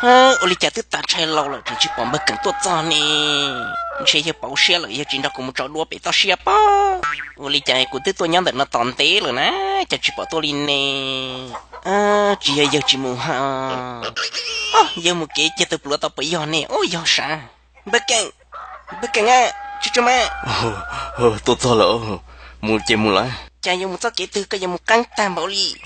Ua li cas twb tas tshais laus lawm tseem tsis pom npawg Keem tuaj txog ne? Ntshe yawg pauv siab lawm, yawg tsis nrog kuv mus tso duab pem toj siab pob. Ua li cas kuv twb tuaj nyob ntawm no tos ntev lawm na, cas tsis pom tuaj li ne? Tsis yog yawg tsis mus ha. Yawg mus kev cia tawg pluav tau puas yog ne? Ub, yog sav. Npawg Keem, npawg Keem a, tsuj tsuj ma. Tuaj txog lawm, mus ces mus lawm. Cas yuav mus txoj kev twg, koj yuav mus qeeb tag npaum li?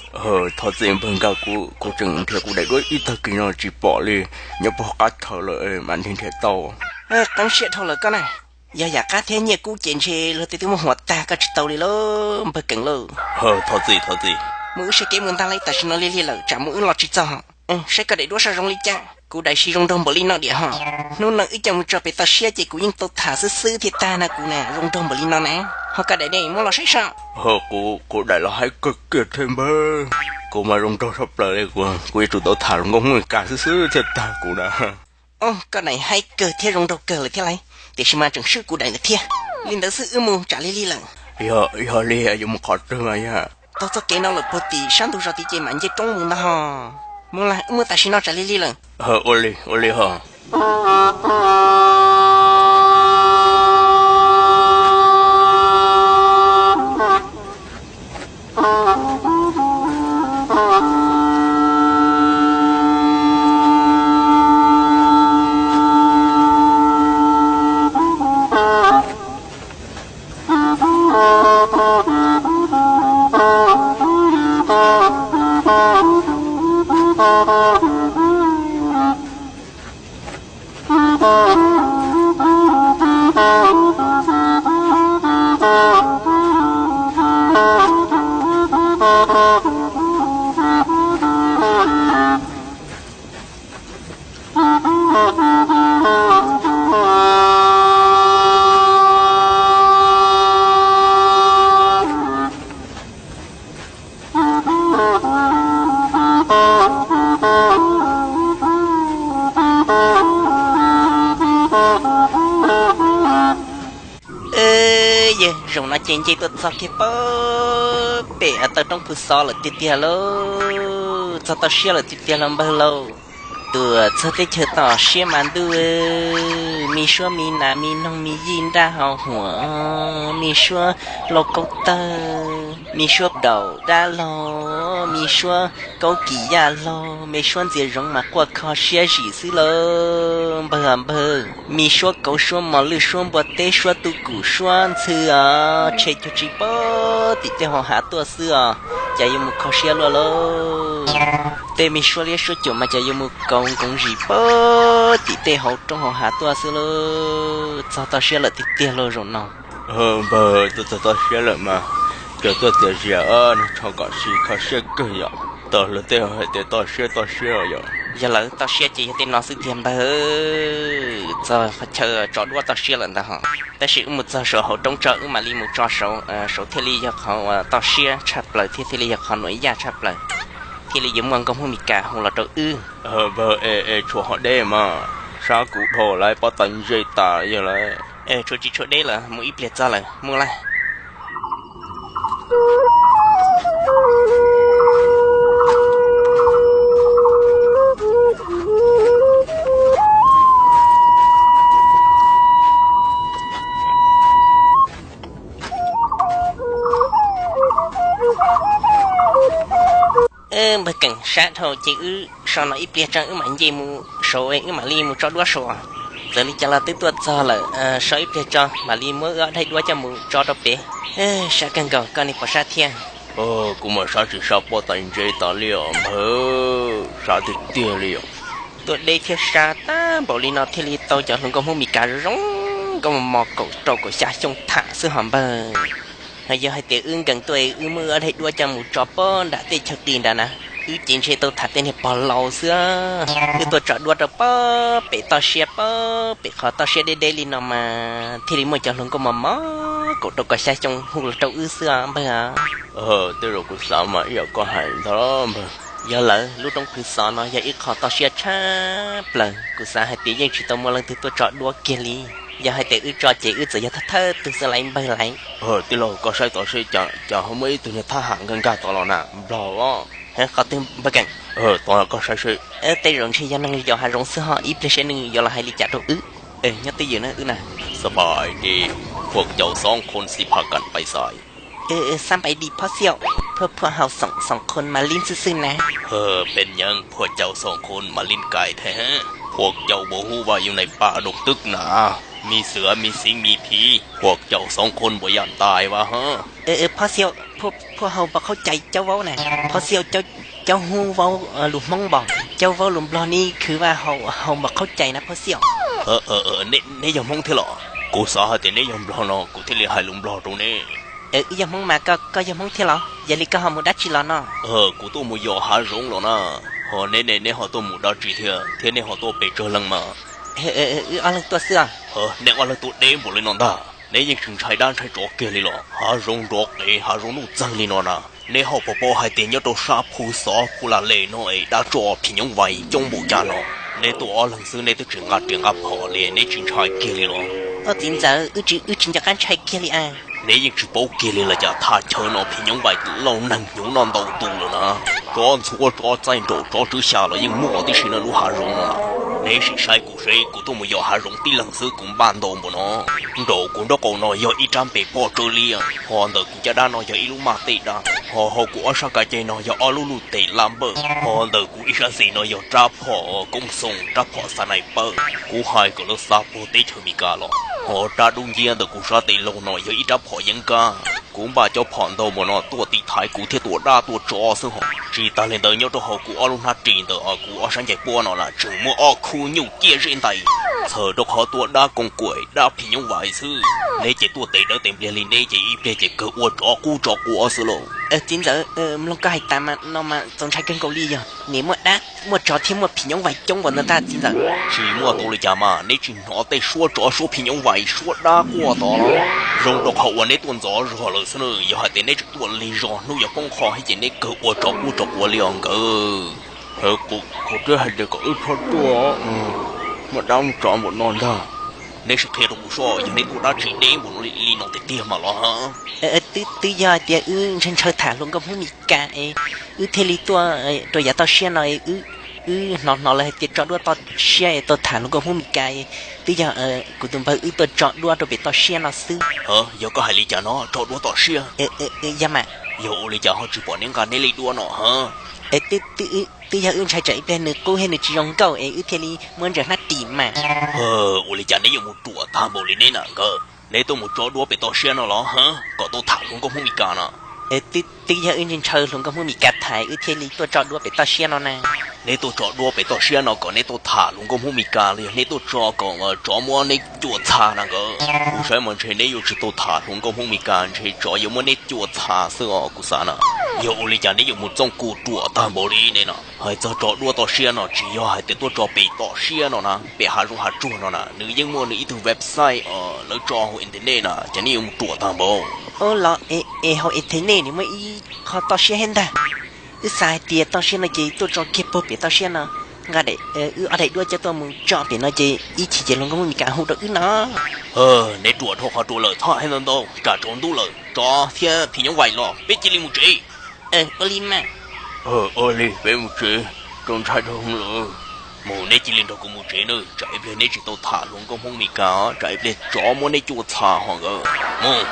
Thov txim npawg, nkawd kuv, kuv tseem nrhiav kuv daim duab ib tag kis no tsis pom li, nyob puag qab chaw lawm mam nrhiav nrhiav tau. Qeeb siab dhau lawm koj na. Yog yam qab thiab nyiaj kub ces ntshe luag tej twb muab huam tag, koj tsis tau li lauj npawg Keem lauj. Thov txim, thov txim. Mus wb sab kev mus ntag lauj, tam sim no lig lig lawm tsam mus wb los tsis txog. Saib koj daim duab sab zoo li cas, kuv daim siv zoo nraug npaum li no diam ho. Hnub no wb coj mus tso pem toj siab ces kuv yeej tau tham xwb xwb thiaj tag na, kuv na zoo nraug npaum li no na. Ho koj daim ne, muab los saib seb. Kuv, kuv daim los haib kawg kiag thiab npawg, kuv mas zoo nraug tshaj plaws li, kuv, kuv yuav tsum tau tham hluas nkauj Hmoob Mes Kas xwb xwb thiaj tag kuv na. Koj daim haib kawg thiab zoo nraug kawg lawm thiab lauj, tiam sis mas tseem swb kuv daim lawm thiab. Li ntawd xwb wb mus tsam lig lig lawm. Yog, yog li yuav mus qhov twg mas yog? Taug txoj kev no lawm puag tim sab ntug zos tid ces mam nce roob mus ntag ho. Mus lawm, wb mus tam sim no tsam lig lig lawm. Ua li, ua li ho. Yawg, zaum no ces nce tuaj txog kiag pem taw roob Phwv Xov lawm tiag tiag lauj, txog toj siab lawm tiag tiag lauj npawg lauj. Tuaj txog teb chaws toj siab mas ntuj, me suab me nas me noog me yij nraj hau huam, me suab lauj kaub tawg, me suab daum dab laug, me suab kaub kis yaj laug, me suab ntxias zoov mas quaj kho siab zim xwb lauj npawg npawg. Me suab kauv suab mos lwj suab npua teb suab tub kum suab ntxhw os, tshe cuag tsis pom tim tej hauv hav tuaj xwb os, cas yuav mus kho siab luaj lauj. Tej me suab liab suab cuam mas cas yuav mus kauv nkoov zim pom tim tej hauv roob hauv hav tuaj xwb lauj. Txog toj siab lawm tiag tiag lauj zaum no. Npawg, tuaj txog toj siab lawm mas, cov tuaj txiav zias nws tsho kom si kho siab kawg yom. Tau luag tej hais tias toj siab toj siab yom. Yog lawv toj siab ces yog tej no xwb tiag npawg. Txog qhov chaw tso duab toj siab lawm ntag ho. Tab sis wb mus txog saum hauv roob tso wb mam li mus tso saud, saud thiaj li yog qhov uas toj siab tshaj plaws thiab thiaj li yog qhov nuam yaj tshaj plaws, thiaj li yuav muaj nkauj Hmoob Mes Kas hu los rau wb. Npawg, es tshuav hov deb mas, sab kuv dhau lawm, pob tw ntse tas yog lawm. Tshuav tsis tshuav deb lawm, mus ib pliag txog lawm, mus lawm. Npawg Keem, sab dhau ces wb so no ib pliag tso wb mam nce mus saud, wb mam li mus tso duab saud. Txawm li cas los twb tuaj txog lawm, so ib pliag tso mam li muab wb ob daim duab coj mus tso rau pem. Sab kawg nkaus, koj niag pom sab thiab. Kuv mas sab tsis sab, pob tw ntse tas li os npawg, sab tiag tiag li os. Tuaj deb thiab sab tag npaum li no thiaj li tau cov hluas nkauj Hmoob Mes Kas zoo zoo nkauj mos mos kaum rau kaum xya xyoo tham xwb hos npawg. Yog hais tias wb nkees tuaj wb muab wb ob daim duab coj mus tso pob nram tej chaw qis nrad na, wb ces ntshe tau tham tej niag pog laus xwb. Wb tuaj tso duab rau pob pem toj siab, pob pem qhov toj siab deb deb li no mas thiaj li muaj cov hluas nkauj mos mos kaum rau kaum xya xyoo hu los rau wb xwb os npawg. Tej zaum kuv xav mas ib yam koj hais ntag npawg. Yog lawm, lub roob Phwv Xov no yog ib qho toj siab tshaj plaws, kuv xav hais tias yeej tsis tau muaj leej twg tuaj tso duab kiag li. Yog hais tias wb tso ces wb txawm yog thawj thawj tug xwb laiv npawg laiv. Tij laug, koj saib tod seb, cas ho muaj ib tug niag thab ham nkag nkag tod los na, nplog os. Qhov twg npawg Keem? Tos koj saib seb. Tej zaum ntshe yog neeg yos hav zoov xwb ho, ib pliag seb nws yuav los hais li cas rau wb. Nyob twj ywm na wb na. สบายดี พวกเจ้าสองคนสิพากันไปไส สบายดี phauj Xiaum, พวก พวกเฮาสอง สองคนมาเล่นซื่อๆ นะ เป็นหยัง พวกเจ้าสองคนมาเล่นไกลแท้ พวกเจ้าบ่ฮู้ว่าอยู่ในป่าดงตึกหนา มีเสือ มีสิงห์ มีผี พวกเจ้าสองคนบ่ย่านตายวะฮะ phauj Xiaum, พวก พวกเฮาบ่เข้าใจเจ้าเว้านะ phauj Xiaum, เจ้า เจ้าฮู้เว้า เอ่อ lus Hmoobบ่ เจ้าเว้า lus Nplog นี่คือว่า เฮา เฮาบ่เข้าใจนะ phauj Xiaum. Neb yog Hmoob thiab los? Kuv xav hais tias neb yog Nplog no kuv thiaj li hais lus Nplog rau neb. Wb yog Hmoob mas koj, koj yog Hmoob thiab los? Yog li koj ho mus dab tsi los no? Kuv tuaj mus yos hav zoov los na. Ho neb ne, neb ho tuaj mus dab tsi thiab, thiab neb ho tuaj pes tsawg leej mas? Wb ob leeg tuaj xwb os. Neb ob leeg tuaj deb npaum li no ntag, neb yeej tsis ntshai dab ntshai tsov kiag li los? Hav zoov nrov qev, hav zoov nuj txeeg li no na, neb ho puas paub hais tias nyob rau sab Phu Xov Phu La Les no es dab tsov phim nyuj vais coob npaum cas no? Neb tuaj ob leeg xwb neb twb tsis nqa riam nqa phom li, neb tsis ntshai kiag li los? Txiv ntxawm, wb tsis, wb tsis nco qab ntshai kiag li a. Neb yeej tsis paub kiag li los cas, thaj chaw no phim nyuj vais lauj, neeg hnyuv noj ntau tus lawm na. Tsov ntxhuav tsov txaij nraum tsov tswv xya los yeej muaj tib si no lub hav zoov no. Neb sim saib kuv seb, kuv tuaj mus yos hav zoov tib leeg xwb kuv npaj ntau npaum no. Nraum kuv nraub qaum no yog ib rab npe poj tsawb liab, ho ntawm kuv caj dab no yog ib lub maj tej dab, ho hauv kuv ob sab kav ceg no yog ob lub luj tes lab npawj, ho ntawm kuv ib sab xis no yog rab phom koob xoos, rab phom xa nais pawj. Kuv hais kom lawv xa puag teb chaws Amelikas los. Ho rab dub nciab ntawm kuv sab tes laug no yog ib rab phom yeeb kab. Kuv npaj cov phom ntau npaum no tuaj tiv thaiv kuv thiab tua dab tua tsov xwb hos. Tsis tas li ntawd, nyob rau hauv kuv ob lub hnab ris ntawm kuv ob sab ncaig puab no las tseem muaj ob khub nyuj ciaj zeb ntais, txhawm rau qhov tua dab koos kuam dab phim nyuj vais xwb. Neb ces tuaj tes dawb tes npliag li neb ces ib pliag ces kawg ua tsov qub tsov quav xwb lauj. Txiv ntxawm, mloog koj hais tas mas no mas txaus ntshai kawg nkaus li, yog nim muaj dab muaj tsov thiab muaj phim nyuj vais coob npaum ntawd ntag txiv ntxawm. Tsis muaj tau li cas mas, neb tsis hnov tej suab tsov suab phim nyuj vais suab dab quaj tod los? Zoo rau qhov uas neb tuaj ntxov zog lawm xwb na, yog hais tias neb tseem tuaj lig zog hnub yuav poob qho thiab ces neb kawg ua tsov qub tsov quav li os nkawd. Kuv twb hais tias kom wb txhob tuaj, muaj dab muaj tsov npaum no ntag. Neb sim qhia rau kuv soj, yog neb tuaj dab tsi deb npaum li no tiag tiag mas los? Twb yog tias wb ntshaw ntshaw tham hluas nkauj Hmoob Mes Kas es wb thiaj li tuaj rau yav toj siab no. Wb hnov hnov lawv hais tias tso duab toj siab es tuaj tham hluas nkauj Hmoob Mes Kas, twb yog kuv tus npawg wb tuaj tso duab rau pem toj siab no xwb. Yog koj hais li cas no, tso duab toj siab? Yog mas. Yog ua li cas ho tsis pom neb nqa neb li duab no ha? Twb yog wb ntshai tsam ib pliag nws qub thiab nws tsis zoo nkauj es wb thiaj li muab ntsaws hnab ris mas. Ua li cas neb yuav mus ruam tag npaum li neb na nkawd? Neb tuaj mus tso duab pem toj siab no los ha, kom tuaj tham hluas nkauj Hmoob Mes Kas no? Twb yog wb ntshaw ntshaw hluas nkauj Hmoob Mes Kas tham wb thiaj li tuaj tso duab pem toj siab no na. Neb tuaj tso duab pem toj siab no kom neb tuaj tham hluas nkauj Hmoob Mes Kas los yog neb tuaj tso kom tsov muab neb cuam txha na nkawd? Kuv saib mas ntshe neb yuav tsis tau tham hluas nkauj Hmoob Mes Kas, ntshe tsov yuav muab neb cuam txha xwb os kuv xav na. Yog ua li cas neb yuav mus txooj kuj ruam tag npaum li neb no? Hais txog tso duab toj siab no tsis yog hais tias tuaj tso pem toj siab no na, pem hav zoov hav tsuag no na, nws yeej muaj nws ib tug website lawv tso hauv internet na, cas neb yuav mus ruam tag npaum. Los es hauv internet nws muaj ib qho toj siab thiab ntag. Wb xav hais tias toj siab no ces tuaj tso kiag puag pem toj siab no, nqa wb ob daim duab coj tuaj mus tso pem no ces ib chim ces hluas nkauj Hmoob Mes Kas hu rau wb no. Neb ruam dhau qhov ruam lawm, txhob hais ntau ntau, tsam tsaus ntuj lawm, tsov thiab phim nyuj vais los peb cia li mus tsev. Ua li mas. Ua li peb mus tsev, txaus ntshai dhau lawm. Mus, neb cia li nrog kuv mus tsev nawb, tsam ib pliag neb tsis tau tham hluas nkauj Hmoob Mes Kas, tsam ib pliag tsov muab neb cuam txha ho nkawd. Mus.